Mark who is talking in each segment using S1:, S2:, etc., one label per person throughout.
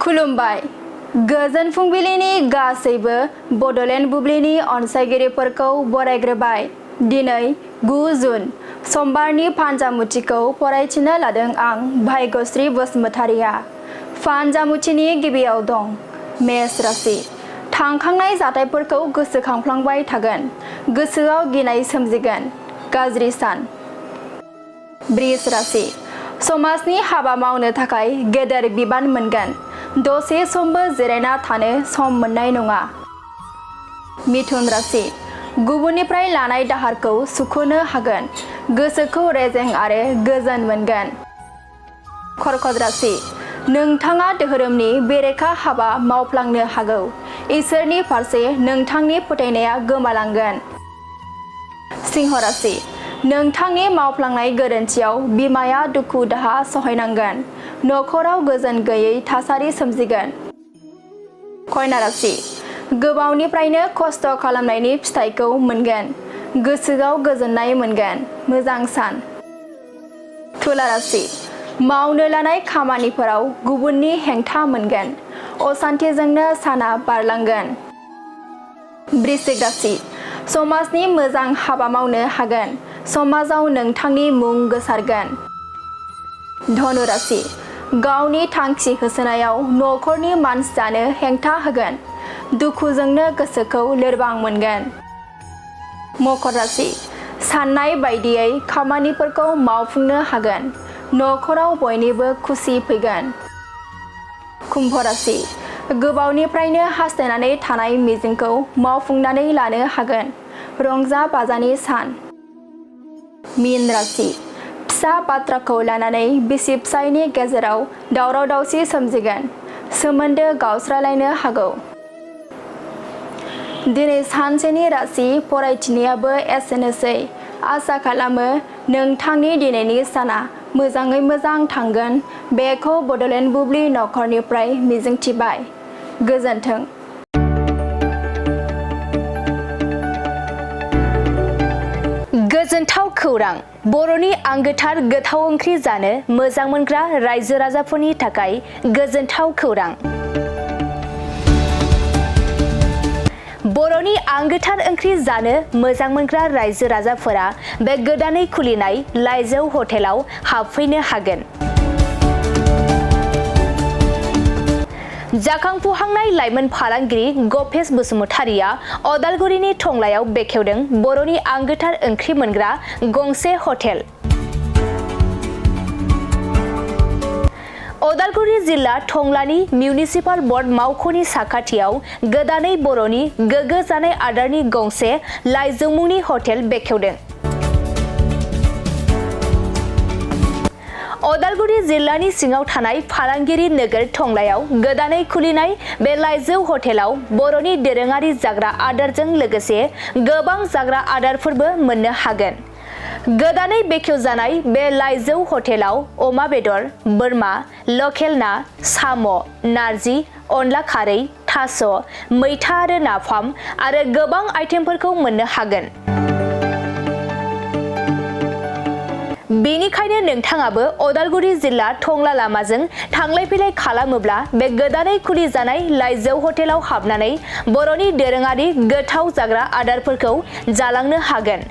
S1: खुलुमबाय गोजोन फुंबिलिनि गासैबो बड'लेण्ड बुब्लिनि अनसायगिरिफोरखौ बरायग्रोबाय। दिनै 9 जुन समबारनि फानजामुथिखौ फरायथिनो लादों आं भाग्यश्री बसुमतारिया। फानजामुथिनि गिबियाव दं मेष राशि। थांखांनाय जाथायफोरखौ गोसोखांफ्लांबाय थागोन, गोसोआव गिनाय सोमजिगोन। गाज्रि सान। वृष राशि। समाजनि हाबा मावनो थाखाय गेदेर बिबान मोनगोन। दसे समबो जिरायना थानो सम मोननाय नङा। मिथुन राशि। गुबुननिफ्राय लानाय दाहारखौ सुख'नो हागोन, गोसोखौ रेजें आरो गोजोन मोनगोन। कर्कट राशि। नोंथाङा धोरोमनि बेरेखा हाबा मावफ्लांनो हागौ, इसोरनि फारसे नोंथांनि फोथायनाया गोमालांगोन। सिंह राशि। नोंथांनि मावफ्लांनाय गोरोन्थियाव बिमाया दुखु दाहा सहायनांगोन, नखराव गोजोन गैयै थासारि सोमजिगोन। कन्या राशि। गोबावनिफ्रायनो खस्थ' खालामनायनि फिथाइखौ मोनगोन, गोसोआव गोजोननाय मोनगोन। मोजां सान। तुला राशि। मावनो लानाय खामानिफोराव गुबुननि हेंथा मोनगोन, असान्थिजोंनो साना बारलांगोन। वृश्चिक राशि। समाजनि मोजां हाबा मावनो हागोन, समाजाव नोंथांनि मुं गोसारगोन। धनु राशि। गावनि थांखि होसोनायाव नखरनि मानसियानो हेंथा होगोन, दुखुजोंनो गोसोखौ लोरबां मोनगोन। मकर राशि। साननाय बायदियै खामानिफोरखौ मावफुंनो हागोन, नखराव बयनिबो खुसि फैगोन। कुम्भ राशि। गोबावनिफ्रायनो हास्थायनानै थानाय मिजिंखौ मावफुंनानै लानो हागोन, रंजा बाजानि सान। मीन राशि। फिसा बाथ्राखौ लानानै बिसि फिसायनि गेजेराव दावराव दावसि सोमजिगोन, सोमोन्दो गावस्रालायनो हागौ। दिनै सानसेनि राशि फरायथिनायाबो एसेनोसै। आसा खालामो नोंथांनि दिनैनि साना मोजाङै मोजां थांगोन, बेखौ बड'लेण्ड बुब्लि नखरनिफ्राय मिजिंथिबाय। गोजोन्थों।
S2: गोजोनथाव खौरां। बर'नि आंगोथार गोथाव ओंख्रि जानो मोजां मोनग्रा रायजो राजाफोरनि थाखाय गोजोनथाव खौरां। बर'नि आंगोथार ओंख्रि जानो मोजां मोनग्रा रायजो राजाफोरा बे गोदानै खुलिनाय लाइजौ हटेलाव हाबफैनो हागोन। जाखांफुहांनाय लाइमोन फालांगिरि गपेश बसुमतारिया अदालगुरिनि टंलायाव बेखेवदों बर'नि आंगोथार ओंख्रि मोनग्रा गंसे हटेल। अदालगुरि जिल्ला टंलानि मिउनिसिपाल बर्ड मावख'नि साखाथियाव गोदानै बर'नि गोग्गो जानाय आदारनि गंसे लाइजौ मुंनि हटेल बेखेवदों। अदालगुरि जिल्लानि सिङाव थानाय फालांगिरि नोगोर टंलायाव गोदानै खुलिनाय बे लाइजौ हटेलाव बर'नि दोरोङारि जाग्रा आदारजों लोगोसे गोबां जाग्रा आदारफोरबो मोननो हागोन। गोदानै बेखेवजानाय बे लाइजौ हटेलाव अमा बेदर, बोरमा, लकेल ना, साम', नारजि, अनला खारै, थास', मैथा आरो नाफाम आरो गोबां आइटेमफोरखौ मोननो हागोन। बेनिखायनो नोंथाङाबो अदालगुरि जिल्ला टंला लामाजों थांलाय फैलाय खालामोब्ला बे गोदानै खुलिजानाय लाइजौ हटेलाव हाबनानै बर'नि दोरोङारि गोथाव जाग्रा आदारफोरखौ जालांनो हागोन।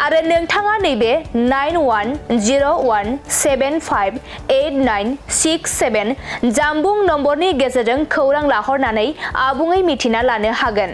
S2: आरो नोंथाङा नैबे 9101758967 जानबुं नम्बरनि गेजेरजों खौरां लाहरनानै आबुङै मिथिना लानो हागोन।